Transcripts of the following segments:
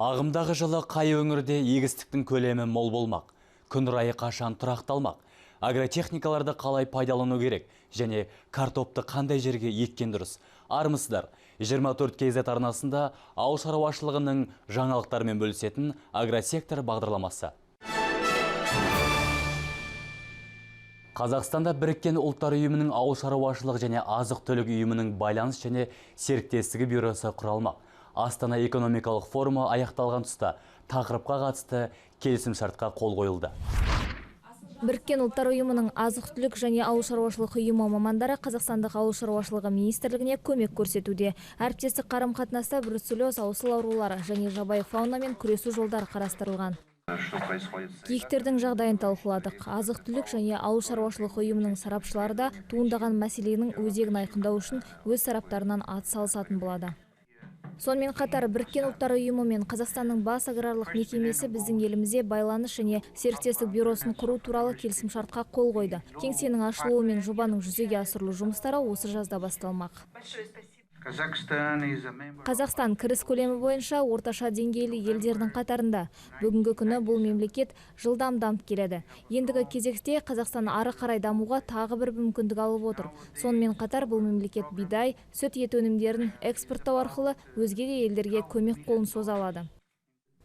Ағымдағы жылы қай өңірде егістіктің көлемі мол болмақ, күн райы қашан тұрақталмақ, агротехникаларды қалай пайдалану керек және картопты қандай жерге еккен дұрыс. Армысыздар, 24 KZ арнасында ауыл шаруашылығының жаңалықтарымен бөлісетін агросектор бағдарламасы. Қазақстанда Біріккен Ұлттар Ұйымының ауыл шаруашылық және азық-түлік ұйымының байланыс және серіктестігі бюросы құралмақ. Астана экономикалық форумы аяқталған тұста тақырыпқа қатысты келісімшартқа қол қойылды. Біріккен Ұлттар Ұйымының азық-түлік және ауыл шаруашылық ұйымы мамандары Қазақстандық ауыл шаруашылығы министрлігіне көмек көрсетуде. Әріптестік қарым-қатынаста бруцеллез, аусыл аурулары және жабайы фаунамен күресу жолдары қарастырылған. Киіктердің жағдайын талқыладық. Азық-түлік және ауыл шаруашылық ұйымының сарапшылары да туындаған мәселенің өзегін айқындау үшін өз сараптарынан ат салысатын болады. Сонымен қатар Біріккен Ұлттар Ұйымы мен Қазақстанның бас аграрлық мекемесі біздің елімізде байланыс және серіктестік бюросын құру туралы келісімшартқа қол қойды. Кеңсенің ашылуы мен жобаның жүзеге асырылу жұмыстары осы жазда басталмақ. Қазақстан кіріс көлемі бойынша орташа деңгейлі елдердің қатарында. Бүгінгі күні бұл мемлекет жылдам дамып келеді. Ендігі кезекте Қазақстан ары қарай дамуға тағы бір мүмкіндік алып отыр. Сонымен қатар бұл мемлекет бидай, сүт, ет өнімдерін экспорттау арқылы өзге де елдерге көмек қолын соза алады.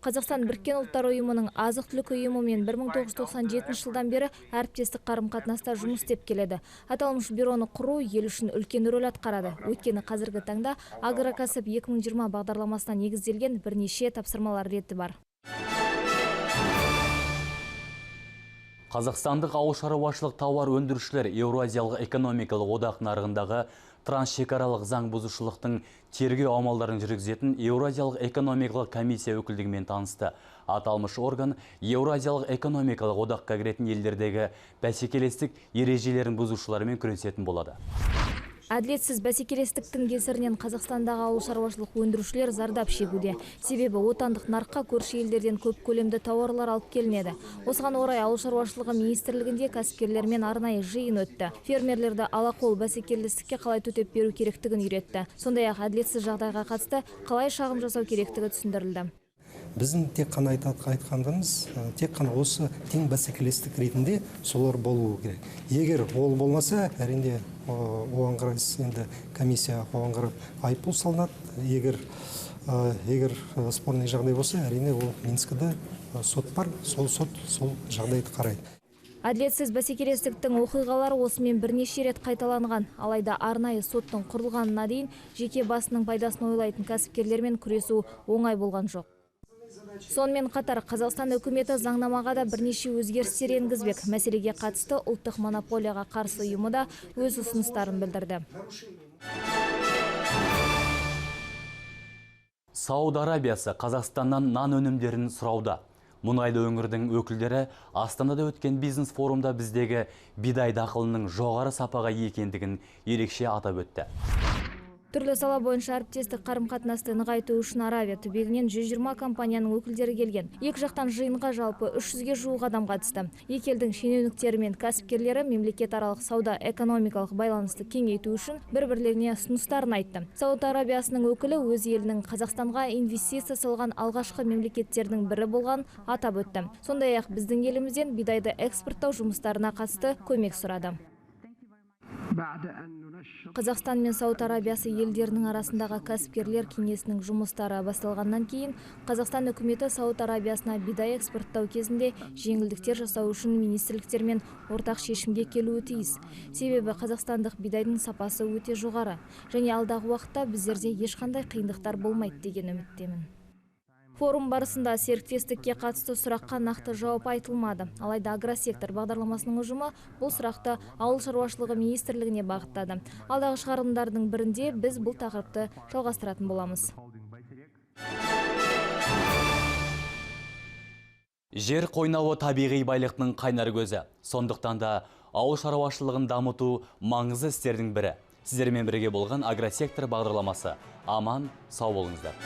Қазақстан Біріккен Ұлттар Ұйымының азық-түлік ұйымымен 1997 жылдан бері әріптестік қарым-қатынаста жұмыс істеп келеді. Аталмыш бюроны құру ел үшін үлкен рөл атқарады. Өйткені қазіргі таңда Агрокәсіп 2020 бағдарламасына негізделген бірнеше тапсырмалар реті бар. Қазақстандық ауыл шаруашылық тауар өндірушілер Еуразиялық экономикалық одақ нарығындағы трансшекаралық заң бұзушылықтың тергеу амалдарын жүргізетін Еуразиялық экономикалық комиссия өкілдігімен танысты. Аталмыш орган Еуразиялық экономикалық одаққа кіретін елдердегі бәсекелестік ережелерін бұзушылармен күресетін болады. Әділетсіз бәсекелестіктің кесірінен Қазақстандағы ауыл шаруашылық өндірушілер зардап шегуде. Себебі отандық нарыққа көрші елдерден көп көлемді тауарлар алып келінеді. Осыған орай ауыл шаруашылығы министрлігінде кәсіпкерлермен арнайы жиын өтті. Фермерлерді алақол бәсекелестікке қалай төтеп беру керектігін үйретті. Сондай-ақ әділетсіз жағдайға қатысты қалай шағым жасау керектігі түсіндірілді. Біздің тек қана айтқанымыз, тек қана осы тең бәсекелестік ретінде солар болуы керек. Егер ол болмаса, әрине оған қарай енді комиссия оған қарап айыппұл салынады. Егер спорный жағдай болса, әрине ол Минскіде сот бар, сол сот сол жағдайды қарайды. Әділетсіз бәсекелестіктің оқиғалары осымен бірнеше рет қайталанған. Алайда арнайы соттың құрылғанына дейін жеке басының пайдасын ойлайтын кәсіпкерлермен күресу оңай болған жоқ. Сонымен қатар Қазақстан үкіметі заңнамаға да бірнеше өзгерістер енгізбек. Мәселеге қатысты ұлттық монополияға қарсы ұйымы да өз ұсыныстарын білдірді. Сауд Арабиясы Қазақстаннан нан өнімдерін сұрауда. Мұнайлы өңірдің өкілдері Астанада өткен бизнес-форумда біздегі бидай дақылының жоғары сапаға екендігін ерекше атап өтті. Түрлі сала бойынша әріптестік қарым-қатынасты нығайту үшін Аравия түбегінен 120 компанияның өкілдері келген. Екі жақтан жиынға жалпы 300-ге жуық адам қатысты. Екі елдің шенеуніктері мен кәсіпкерлері мемлекетаралық сауда экономикалық байланысты кеңейту үшін бір-бірлеріне ұсыныстарын айтты. Сауд Арабиясының өкілі өз елінің Қазақстанға инвестиция салған алғашқы мемлекеттердің бірі болған атап өтті. Сондай-ақ біздің елімізден бидайды экспорттау жұмыстарына қатысты көмек сұрады. Қазақстан мен Сауд Арабиясы елдерінің арасындағы кәсіпкерлер кеңесінің жұмыстары басталғаннан кейін Қазақстан үкіметі Сауд Арабиясына бидай экспорттау кезінде жеңілдіктер жасау үшін министрліктермен ортақ шешімге келуі тиіс. Себебі қазақстандық бидайдың сапасы өте жоғары және алдағы уақытта біздерде ешқандай қиындықтар болмайды деген үміттемін. Форум барысында серіктестікке қатысты сұраққа нақты жауап айтылмады. Алайда агросектор бағдарламасының ұжымы бұл сұрақты ауыл шаруашылығы министрлігіне бағыттады. Алдағы шығарылымдардың бірінде біз бұл тақырыпты жалғастыратын боламыз. Жер қойнауы табиғи байлықтың қайнар көзі. Сондықтан да ауыл шаруашылығын дамыту маңызды істердің бірі. Сіздермен бірге болған агросектор бағдарламасы. Аман, сау болыңыздар.